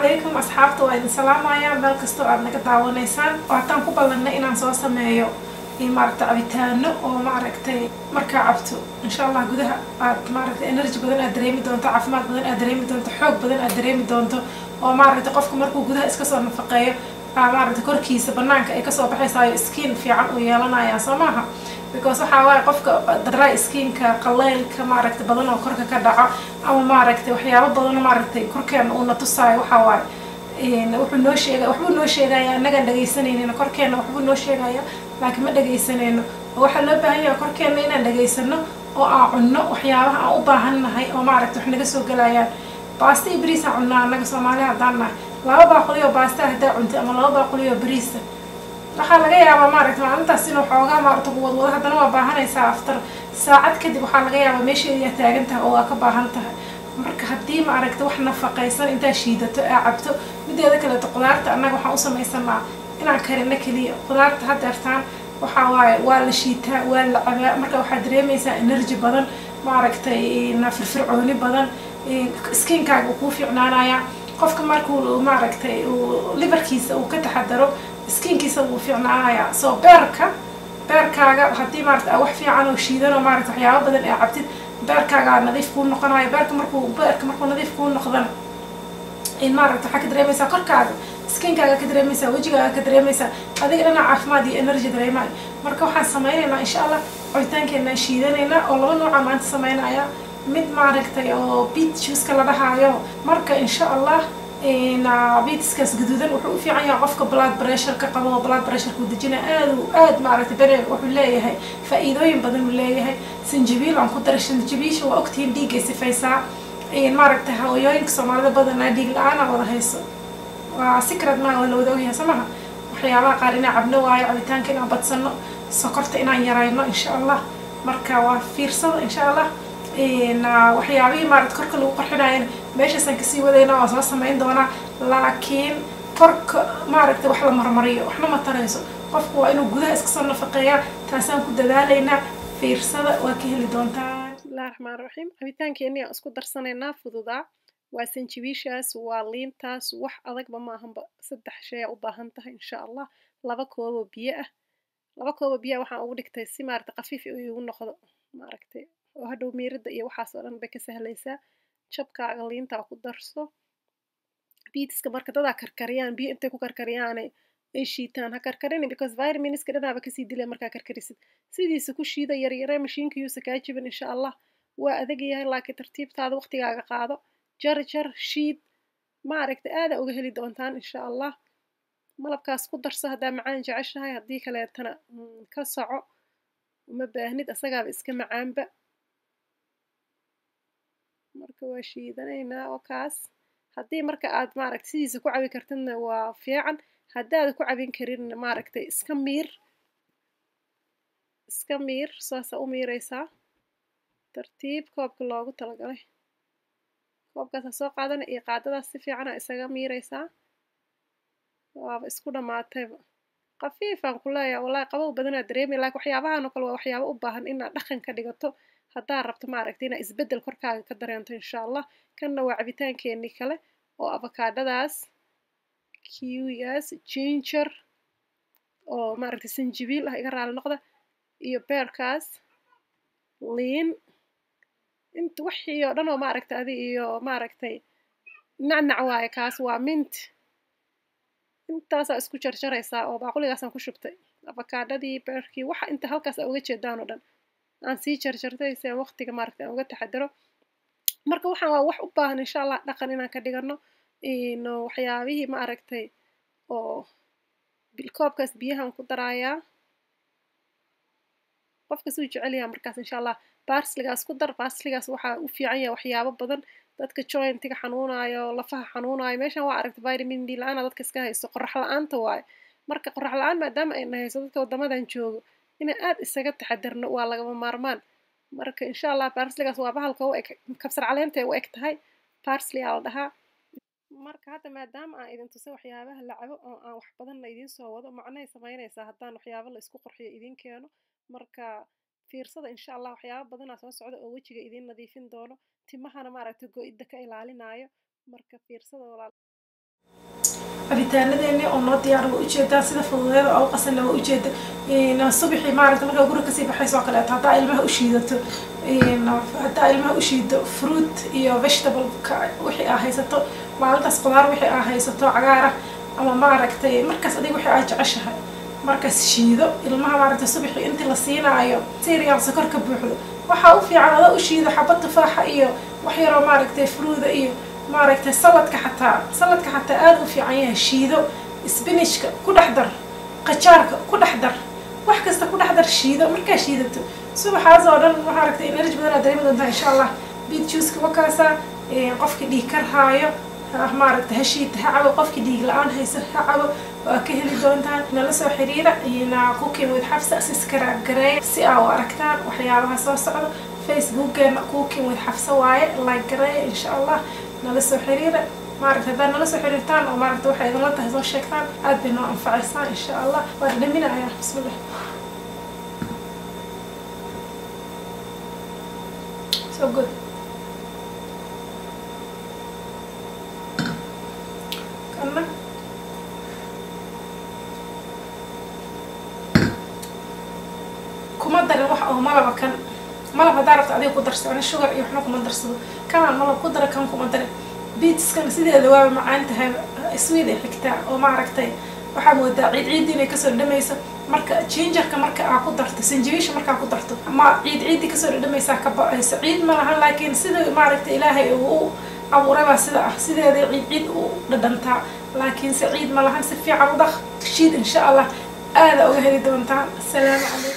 Calaykum asxaabta, waa idin salaamayaa meel kastoo aad naga daawanaysaan. Waataan ku ballanay inaan soo sameeyo, maaragtay, cabitaano oo, maaragtay, markaa cabto, insha Allah, gudaha aad, maaragtay, energy badan aad dareemi doonto, caafimaad badan aad dareemi doonto, xoog badan aad dareemi doonto, oo, maaragtay, qofka markuu gudaha iska soo nafaqeeyo, maaragtay, korkiisa banaanka ay kasoo baxaysaayo, skin fiican uu yeelanaya, soo maaha? Because waxaa waaye qofka dry skinka, qaleylka, maaragtay, badan oo korka ka dhaco ama, maaragtay, waxyaabo badan oo, maaragtay, korkeena uuna tusaayo, waxaa waaye wuxuu noo sheegay, waxbuu noo sheegaya, annagaan dhegaysanaynin. Korkeena waxbuu noo sheegaya, laakiin ma dhegaysanayno. Oo waxaa loo baahan yahay korkeena inaan dhegaysano oo aan cunno waxyaabaha aan u baahan nahay oo, maaragtay, wax naga soo gelayaan. Baasta iyo bariis aan cunnaa annaga Soomaali haddaan nahay. 2 baaquli oo baasta haddaa cuntay ama 2 baaquli oo bariisa, waxaa laga yaabaa, maaragtay, maalintaas inuu xoogaa, maaragta, ku wadwado. Haddana waa baahanaysaa. After saacad kadib waxaa laga yaabaa meesheediyaa taagan tahay oo waa ka baahan tahay. Marka haddii, maaragta, wax nafaqaysan intaa shiidato aa cabto. Mideeda kaleeto, qudaarta annaga waxaan u samaysanaa inaan karino keliya. Qudaarta hadeertaan waxaa waaye waa la shiitaa, waa la cabaa. Marka waxaad dareemaysaa energy badan, maaragtay, firfircooni badan, skinkaaga uu kuu fiicnaanaya. Qofka markuu, maaragtay, uu liverkiisa uu ka taxadaro, skinkiisa wuu fiicnaanaya. So beerka, beerkaaga haddii, maaragta, wax fiican oo shiidan oo, maaragta, waxyaabo badan ee cabtid, beerkaagaa nadiif kuu noqonayo. Beerka markuu nadiif kuu noqdana, in, maaragta, waxaa ka dareemaysaa korkaaga, skinkaaga ka dareemaysaa, wejigaaga ka dareemaysaa, adiga dhinac caafimaad iyo energy dareemayo. Marka waxaan sameynaynaa, insha Allah, cabitaankeenaan shiidanaynaa oo laba nooca maanta sameynaya. Mid, maaragtay, oo beet juiceka la dhahaayo. Marka, insha Allah, beetskaas gaduudan wuxuu u fiican yahay qofka blood pressure ka qabo, blood pressure ku dejina, aad aad, maaragtay, bere wuxuu leeyahay faa'iidooyin badan uu leeyahay. Sanjabiil aan ku daray. Sanjabiisha waa ogtihiin, dhiiggay sifaysaa. Maaragtay, hooyooyinka Soomaalida badanaa dhiig la-aan wada hayso, waa secret maa, waa la wada ogyahay, soo maha? Waxyaabaha qaar inaan cabno waayo, cabitaanka inaan badsano, sokorta inaan yarayno, insha Allah. Marka waa fiirsada, insha Allah, waxyaabihii, maarata, korka lagu qarxinayana meeshaasaan kasii wadayna, waa soo samayn doonaa. Laakiin korka, maaragtay, wax la marmariyo waxna ma tarayso. Qofku waa inuu gudaha iska soo nafaqeeyaa. Taasaan ku dadaalaynaa. Fiirsada, waa ka heli doontaa. Bismillahi raxmaan raxiim. Cabitaankeeni aan isku darsanaynaa fududaa. Waa sanjabiishaas, waa liintaas, wax adagba maahanba. Saddex shay aa u baahan tahay, insha Allah. 2 kooboo biyo ah. 2 kooboo biyo ah waxaan ugu dhigtay si, maaragtay, khafiif igu noqdo, maaragtay, oo hadhow miirida iyo waxaas oo dhan bay ka sahlaysaa. Jabkaaga liintaa ku darso. Beetska marka dadaa karkariyaan, biyo intay ku karkariyaanay ay shiitaan. Ha karkarini, because vitaminska dhanaaba kasii dilay markaa karkarisid. Sidiisa ku shiida, yaryare, mashiinka yuusa kaa jibin, insha Allah. Waa adag yahay, laakiin tartiibtaada, waqtigaaga qaado, jar jar, shiid, maaragtay, aada uga heli doontaan, insha Allah. Malabkaas ku darso haddaa macaan jeceshahay. Haddii kaleetana ka soco, uma baahnid, asagaaba iska macaanba. Marka waa shiidanaynaa oo kaas. Haddii marka aad, maaragtay, sidiisa ku cabi kartidna waa fiican. Haddaad ku cabin karin, maaragtay, iska miir, iska miir. Saasa u miiraysaa tartiib. Koobka loogu talagalay, koobkaasa soo qaadana iyo qaadadaas si fiicana isaga miiraysaa. Waaba isku dhammaatayba. Khafiifaan ku leeyahay, wallahi, qabow badanaa dareemay. Laakiin waxyaabahan oo kale waa waxyaabo u baahan inaad dhaqan ka dhigato haddaad rabto, maaragtay, inaad isbeddel korkaaga ka dareento, insha Allah. Kanna waa cabitaankeenii kale oo avocadadaas, kiwigaas, ginger oo, maaragtay, sanjibiil ah, iga raali noqda, iyo beerkaas, liin, inta wixii oo dhan oo, maaragtay, adi iyo, maaragtay, nacnac waaye. Kaas waa mint. Intaasaa isku jarjaraysaa oo baaquligaasaan ku shubtay avocadadii, beerkii, waxa inta halkaas aa uga jeedaan oo dhan aan sii jarjartay si aan waqtiga, maaragtay, aan uga taxadaro. Marka waxaan waa wax u baahan, insha Allah, dhaqan inaan ka dhigano. No waxyaabihii, ma aragtay, oo koobkaas biyahan ku darayaa, qofka suu jecel yahay markaas, insha Allah. Parsleygaas ku dar. Parsleygaas waxaa u fiican yahay waxyaabo badan, dadka jointiga xanuunayo, lafaha xanuunayo. Meeshan waa aragtay, vitamin D la-aana dadka iska haysto, qorax la-aanta waaye. Marka qorax la-aan maadaama ayna hayso, dadka waddamadan joogo inaan aad isaga taxadarno waa lagama maarmaan. Marka, insha Allah, parsleygaas waa bahalka u eg kabsar caleenta u eg tahay, parsley aa la dhahaa. Marka hadda maadaama aan idin tusay waxyaabaha la cabo oo aan wax badanna idiin soo wado, macnahay samaynaysaa haddaan waxyaabo la isku qurxiyo idiin keeno? Marka fiirsada, insha Allah, waxyaabo badanaa soo socda oo wejiga idiin nadiifin doono, timahana, maaragtay, go-idda ka ilaalinayo. Marka fiirsada, walaal. Cabitaanadeeni oo noo diyaar waa ujeedaa, sida fududeeda oo qasana waa ujeeda. Subaxii maaragta markaa guriga kasii baxayso oo kaleeto, haddaa ilmaha u shiidato, haddaa ilmaha u shiido fruit iyo vegetable-ka wixii aa haysato maalintaas, qudaar wixii aa haysato cagaara ama maaragtay markaas adiga wixii aa jeceshahay markaas shiido ilmaha maaragtay subaxii intii la siinaayo cereal sokor ka buuxdo, waxaa u fiican adoo u shiido xabad tufaaxa iyo wax yaroo maaragtay fruuda iyo maaragtay saladka. Xataa saladka xataa aada u fiican yahay. Shiido spinachka ku dhex dar, qajaarka ku dhex dar, wax kasta ku dhex dar, shiido. Markaa shiidato subaxaas oo dhan waxaa aragtay energy badan aad dareemi doontaa insha Allah. Beet juiceka wakaasa. Qofka dhiig kar haayo maaragtay ha shiita, ha cabo. Qofka dhiig la-aan hayso ha cabo, waa ka heli doontaan. Nala soo xiriira ina Cooking with Xafsa, subscribe gareeya si aa u aragtaan waxyaabaha soo socda. Facebookgeena Cooking with Xafsa waaye, like gareeya insha Allah. Nala soo xiriira maaragta, haddaad nala soo xiriirtaan oo maaragta waxay idinla tahay soo sheegtaan, aad bay noo anfacaysaa insha Allah. Waa dhaminayaa, bismillah. So good. Kanna kuma darin wax oo malaba. Kan malab haddaa rabto adiga ku darso, ani sugar iyo waxna kuma darsado. Kanaan malab ku dara, kan kuma darin. Beetskan sideeda waaba macaan tahay, sweet ay xigtaa oo maaragtay waxaa moodaa ciid ciiddi inay kasoo dhadhamayso. Marka gingerka marka aa ku darto, sanjabiisha markaa ku darto, ma ciid ciiddi kasoo dhadhamaysaa, ka ba-ayso. Ciid ma lahan, laakiin sida maaragtay Ilaahay uu u abuuray baa sida ah, sideeda ciid ciid u dhadhantaa, laakiin se ciid ma lahan. Si fiican u dhaq, shiid insha Allah, aada uga heli doontaan. Asalaamu calaykum.